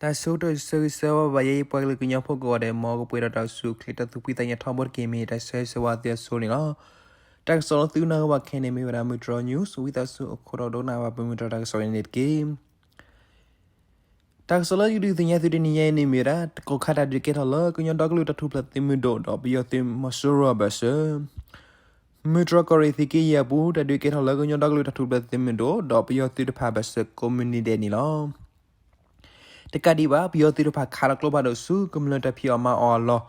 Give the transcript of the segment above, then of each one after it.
တၢ်ဆၢကတီၢ်ဆၢဂ့ၤဆၢဝါဘၣ်ယဲ ပှၤကလုာ်ကညီဖိကိးဂၤဒဲး မ်ကပှဲၤဒီးတၢ်အိၣ်ဆူၣ်အိၣ်ချ့ တၢ်သူၣ်ဖှံသးညီထီဘိတက့ၢ် မ့ၢ်တၢ်ဆၢဂ့ၤဆၢဝါသုအစိန့ၣ်လီၤ. တၢ်ကစီၣ်လၢသုကနၢ်ဟူဘၣ်ခဲအံၤန့ၣ် မ့ၢ်ဝဲဒၣ် မုၢ်တြီ news ဝံသးစူၤအခိၣ်တီဒိကနၣ်ဘၣ်ပမုၢ်တြီတၢ်ကစီၣ်အံၤန့ၣ်တက့ၢ်. တၢ်ကစီၣ်လၢယဒုးသ့ၣ်ညါသုတနံၤညါအံၤန့ၣ်မ့ၢ်ဝဲဒၣ် တကီၢ်ခါတၢ်ဒုးကဲထီၣ်လၢကညီဒီကလုာ်တၢ်ထူၣ်ဖျဲးသုးမုၢ်ဒိၣ် ဒီးပယီၤသုးမီၤစိရိၤအဘၢၣ်စၢၤ မုၢ်တြီကီၢ်ရ့ၣ်သုးက့ယဲၢ်အပူၤ တၢ်ဒုးကဲထီၣ်လၢကညီဒီကလုာ်တၢ်ထူၣ်ဖျဲးသုးမုၢ်ဒိၣ် ဒီးပယီၤသုးတဖၣ်အဘၢၣ်စၢၤကိးမုၢ်နံၤဒဲးန့ၣ်လီၤ. တကးဒံးဘၣ် ပယီၤသုးတဖၣ်ခးလီၤကျိဖးဒိၣ်ဆူကမျၢၢ်တၢ်ဖံးအီၣ်မၤအီၣ်အလီၢ်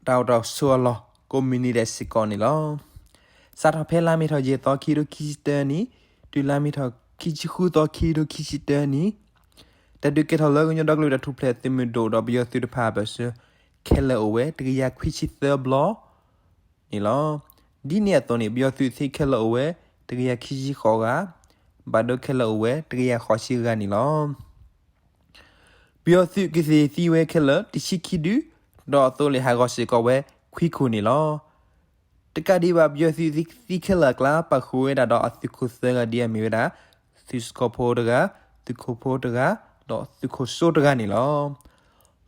တၢ်အိၣ်တၢ်ဆိးအလီၢ် ကိးမုၢ်နံၤဒဲးစ့ၢ်ကီးန့ၣ်လီၤ. စးထီၣ်ဖဲလါမ့ၤထီၣ်ယဲၢ်သီခံကထိခံဆံတၢနံၣ် တုၤလါမ့ၤထီၣ်ခံဆံဃုသီခံကထိခံဆံတၢနံၣ် တၢ်ဒုးကဲထီၣ်လၢကညီဒီကလုာ်တၢ်ထူၣ်ဖျဲးသုးမုၢ်ဒိၣ် ဒီးပယီၤသုးတဖၣ်အဘၢၣ်စၢၤ ခဲလၢာ်အိၣ်ဝဲ တကယၤခွံဆံသၢဘျီ န့ၣ်လီၤ. ဒ်န့ၣ်အသိးန့ၣ် ပယီၤသုးသံခဲလၢာ်အိၣ်ဝဲ တကယၤခံဆံဃိးဂၤ, ဘၣ်ဒိခဲလၢာ်အိၣ်ဝဲ တကယၤဃိးဆံဂၤန့ၣ်လီၤ. ပယီၤသုးကသ့ၣ်သံဝဲခဲလၢာ် တဆံခံဒု, ဒီးအသိလ့ၣ်ဟးဂီၤစ့ၢ်ကီးဝဲ ခွံခိၣ်န့ၣ်လီၤ. တကးဒံးဘၣ် ပယီၤသုးသံခဲလၢာ်အကျါ ပာ်ဃုာ်ဝဲဒၣ်ဒီးအသုးခိၣ်သၢဂၤဒ်အမ့ၢ်ဝဲဒၣ် သုးစကီၤဖိတဂၤ, သုးခိၣ်ဖိတဂၤ, ဒီးသုးခိၣ်စိတဂၤန့ၣ်လီၤ.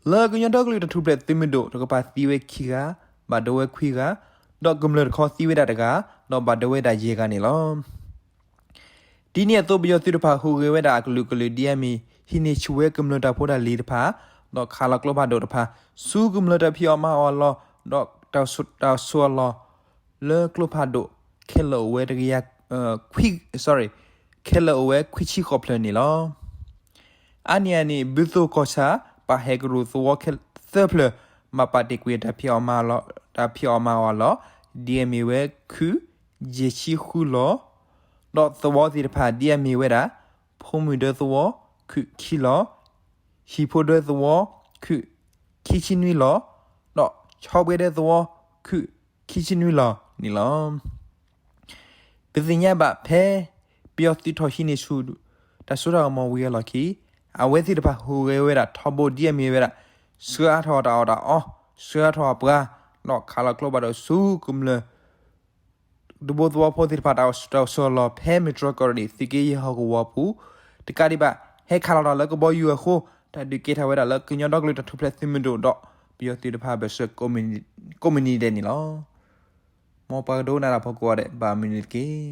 လၢကညီဒီကလုာ်တၢ်ထူၣ်ဖျဲးသုးမုၢ်ဒိၣ်တကပၤသံဝဲခံဂၤ, ဘၣ်ဒိဝဲခွံဂၤ, ဒီးကမျၢၢ်တခီသံဝဲဒၣ်တဂၤ, ဒီးဘၣ်ဒိဝဲဒၣ်ယဲၢ်ဂၤန့ၣ်လီၤ. ဒ်န့ၣ်အသိး ပယီၤသုးတဖၣ်ဟူးဂဲၤဝဲဒၣ်အကလုာ်ကလုာ်ဒ်အမ့ၢ် ဟံးန့ၢ်ဆူၣ်ဝဲကမျၢၢ်တၢ်ဖိတၢ်လံၤတဖၣ်, ဒီးခးလီၤကျိဖးဒိၣ်တဖၣ်, ဆူကမျၢၢ်တၢ်ဖံးအီၣ်မၤအီၣ်အလီၢ်, ဒီးတၢ်အိၣ်ဆိးအလီၢ်, လၢကျိဖးဒိၣ်ခဲလၢာ်အိၣ်ဝဲတကယၤ, ခွံ, sorry, ခဲလၢာ်အိၣ်ဝဲခွံဆံဃိးဖျၢၣ်န့ၣ်လီၤ. အါန့ၢ်အန့ၣ် ဘုသိၣ်ကီၢ်ဆၣ် ပာ်ဟဲကရူၢ်သဝီသၢဖျၢၣ် မၤပာ်တ့ၢ်ကွံာ်တၢ်ဖံးအီၣ်မၤအီၣ်, တၢ်ဖံးအီၣ်မၤအီၣ်အလီၢ် ဒ်အမ့ၢ်ဝဲခုၣ် ယဲၢ်ဆံဃုလီၢ်, ဒီးသဝီသ့ၣ်တဖၣ်ဒ်အမ့ၢ်ဝဲဒၣ် ဖိမုၣ်ဒၢသဝီ ခုၣ်ခံလီၢ်, ဟံၣ်ဖိဒၢသဝီ ခုၣ်ခံဆံနွံလီၢ်, ဒီးဆီဘှဲဒၢသဝီ ခုၣ်ခံဆံနွံလီၢ်န့ၣ်လီၤ. ပသ့ၣ်ညါဘၣ်ဖဲ ပယီၤသုးထီၣ်ဟံးန့ၢ်ဆူၣ် တၢ်စိတၢ်ကမီၤဝံၤအလီၢ်ခံ အဝဲသ့ၣ်တဖၣ်ဟူးဂဲၤဝဲဒၣ်ထီဘိဒ်အမ့ၢ်ဝဲဒၣ် ဆှၢအါထီၣ်တၢ်အီၣ်တၢ်အီ, ဆှၢအါထီၣ်အပှၤ, ဒီးခးလီၤကျိဖးဒိၣ်ဆူကမျၢၢ် တဘိသဝီဖိသ့ၣ်တဖၣ်တၢ်အိၣ်ဆိးအလီၢ် ဖဲမုၢ်တြီကီၢ်ရ့ၣ် သုးက့ယဲၢ်ဟီၣ်ကဝီၤအပူၤ, တကးဒံးဘၣ် ဟဲခးလီၤတၢ်လၢကဘီယူၤအဃိ တၢ်ဒုးကဲထီၣ်ဝဲဒၣ်လၢကညီဒီကလုာ်တၢ်ထူၣ်ဖျဲးသုးမုၢ်ဒိၣ်ဒီး ပယီၤသုးတဖၣ်အဘၢၣ်စၢၤ ကိးမုၢ်နံၤဒဲးန့ၣ်လီၤ. မ်ပှၤကဒိကနၣ်တၢ်ဖိကိးဂၤဒဲး ဘၣ်မနုၤတက့ၢ်.